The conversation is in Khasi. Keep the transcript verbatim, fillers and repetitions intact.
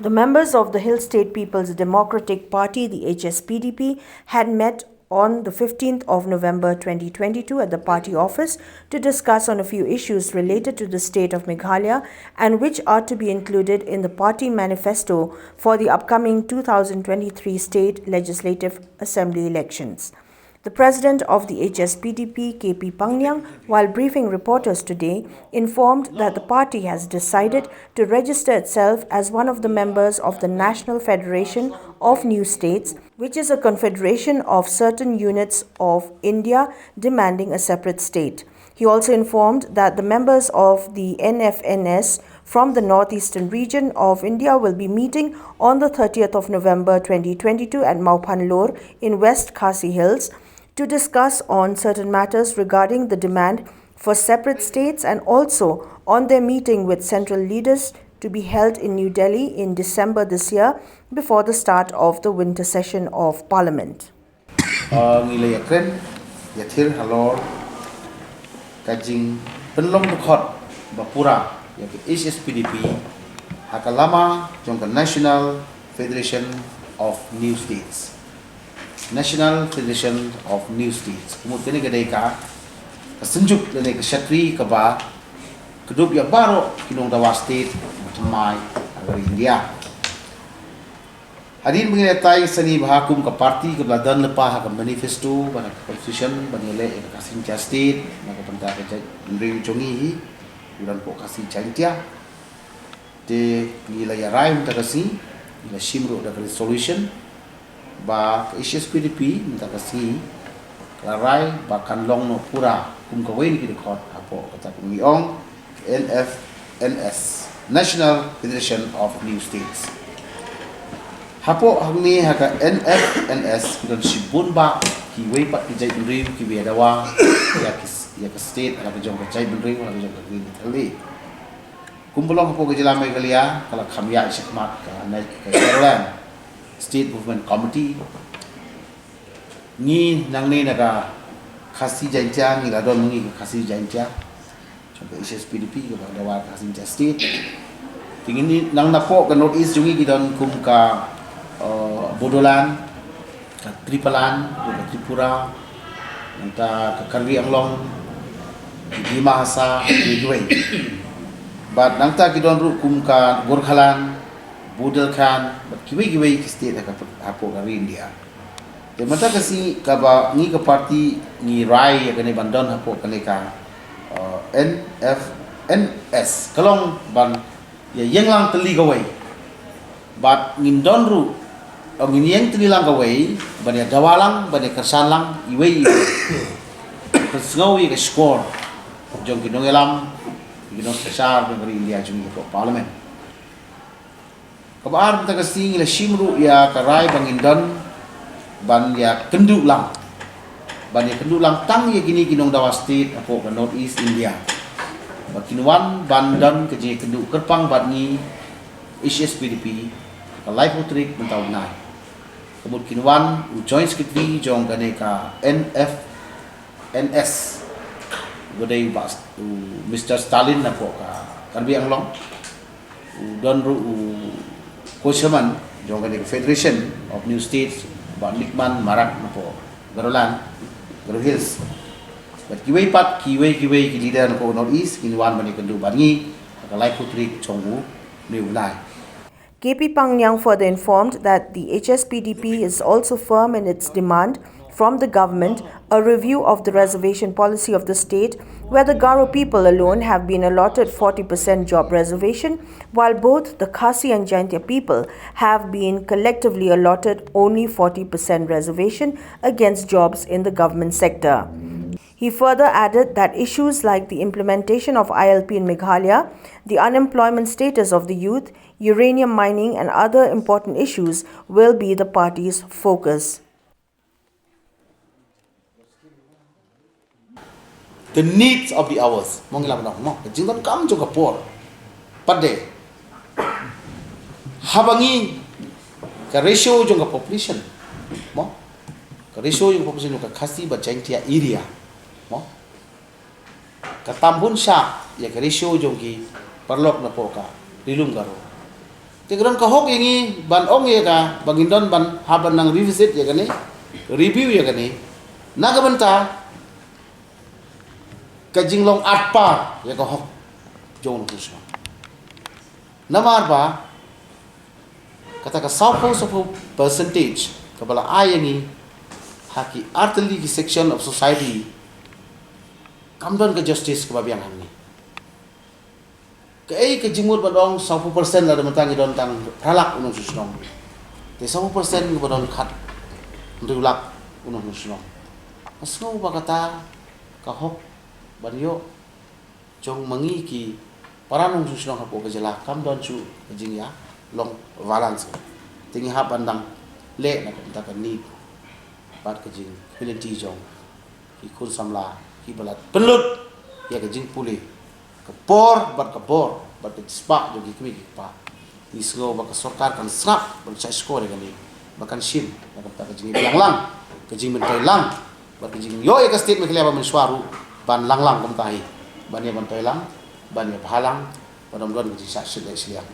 The members of the Hill State People's Democratic Party, the H S P D P, had met on the fifteenth of November twenty twenty-two at the party office to discuss on a few issues related to the state of Meghalaya and which are to be included in the party manifesto for the upcoming two thousand twenty-three state legislative assembly elections. The president of the H S P D P, K P Pangniang, while briefing reporters today, informed that the party has decided to register itself as one of the members of the National Federation of New States, which is a confederation of certain units of India demanding a separate state. He also informed that the members of the N F N S from the northeastern region of India will be meeting on the thirtieth of November twenty twenty-two at Mawphanlur in West Khasi Hills to discuss on certain matters regarding the demand for separate states and also on their meeting with central leaders to be held in New Delhi in December this year before the start of the winter session of Parliament. Uh, ngi la ïakren ïathir halor ka jingpynlong dkhot ba pura ïa ka H S P D P ha ka lama jong ka National Federation of New States. National Federation of New States. Ka mut kane ka dei ka ka synjuk lane ka shatri kaba kdup ïa baroh ki nongdawa state thymmai ha ka ri India. Hadien ba ngi la ïatai sani bha kum ka party kaba la don lypa ha ka manifesto bad ha ka constitution ban ïaleh ïa ka Khasi Jaintia state na ka bynta ka jaitbynriew jong ngi hi, u don hapoh Khasi Jaintia. Te ngi la ïarai mynta ka sngi, ngi la shim ruh da ka resolution ba ka H S P D P mynta ka sngi ka la rai ba kan long noh pura kum kawei na ki dkhot hapoh kata kaba ngi ong N F N S, National Federation of New States. Hapoh hangne ha ka N F N S ki don shibun bah kiwei pat ki jaitbynriew kiba ïa dawa ïa ki, ïa ka state ha la ka jong ka jaitbynriew ha la ka jong ka ri ka thylliej. Kumba long hapoh ka jylla Meghalaya ka la kham ïaid shakhmat ka, ka Garoland State Government Committee. Ngi nangne na ka Khasi Jaintia ngi la don ngi ka Khasi Jaintia jong ka H S P D P kaba dawa ka Khasi Jaintia state. Te ngi nang napoh ka North East jong ngi ki don kum ka, uh, Bodoland, ka Tripaland, ka Tripura, nangta ka Karbi Anglong, ka Dima Hasao, kiwei kiwei. Bad nangta ki don ruh kum ka Gorkhaland, Bundelkhand, bad kiwei kiwei ki state ha ka, hapoh ka ri India. Te mynta ka sngi kaba ngi ka party ngi rai ïa kane ban don hapoh kane ka, uh, N F N S ka long ban ïa ïeng lang tylli kawei. Bad ngin don ruh, ngin ïeng tylli lang kawei ban ïa dawa lang, ban ïa kyrshan lang iwei iwei. Pynsngew ïa ka shkor jong ki nongïalam, ki nongsynshar jong ka ri India jong ngi hapoh Parliament. Kaba ar mynta ka sngi ngi la shim ruh ïa ka rai ba ngin don ban ïa kynduh lang, ban ïa kynduh lang tang ïa kine ki nongdawa state hapoh ka North East India. Ba kin wan ban don ka jingïakynduh kyrpang bad ngi H S P D P ka laiphew tarik mynta u bnai. Ka mut kin wan u Joint Secretary jong kane ka N F N S, u dei u Bah, u Mister Stalin napoh ka Karbi Anglong. U don ruh u co-chairman jong kane ka Federation of New States, Bah Nickman Marak napoh Garoland, Garo Hills. Bad kiwei pat, kiwei kiwei ki leader napoh North East kin wan ban ïakynduh bad ngi ha ka laiphew tarik jong une u bnai. K P Pangniang further informed that the H S P D P is also firm in its demand from the government a review of the reservation policy of the state, where the Garo people alone have been allotted forty percent job reservation, while both the Khasi and Jaintia people have been collectively allotted only forty percent reservation against jobs in the government sector. He further added that issues like the implementation of I L P in Meghalaya, the unemployment status of the youth, uranium mining and other important issues will be the party's focus. The needs of the hours. Mo ngi la ban ong, mo, ka jingdonkam jong ka por. Pat de. Haba ngi ka ratio jong ka population. Mo. Ka ratio jong ka population jong ka Khasi bad Jaintia area. Mo. Ka tam bun shah ïa ka ratio jong ki paralok napoh ka Ri Lum Garo. Te ka don ka hok ïa ngi ban ong ïa ka ba ngin don ban hap ban nang revisit ïa kane, review ïa kane, na ka bynta ka jinglong atpa ïa ka hok jong u nongshong shnong. Namar ba kata ka sawphew sawphew percentage kaba la ai ïa ngi ha ki artylli ki section of society, kam don ka justice kaba biang hangne. Kaei ka jingmut ban ong sawphew percent lada mynta ngi don tang phra lak u nongshong shnong? Te sawphew percent kaba don khathynriew lak u nongshong shnong. Nga sngew ba kata ka hok ban ïoh jong ma ngi ki para nongshong shnong hapoh ka jylla kam don shuh ka jingïalong balance. Te ngi hap ban dang leh na ka bynta ka need bad ka jingpynlong jong ki khun samla kiba la pynlut ïa ka jingpule ka por bad ka bor bad ka jingspah jong ki kmie ki kpa. Ngi sngew ba ka sorkar kan sngap ban shah shkor ïa kane, ba kan shim na ka bynta ka jingïalang lang, ka jingmyntoi lang bad ka jingïoh ïa ka state Meghalaya ba mynshuwa ruh ban lang lang kumta hi, ban ïa myntoi lang, ban ïa bha lang, ban ym don ka jingshah shiliang shiliang.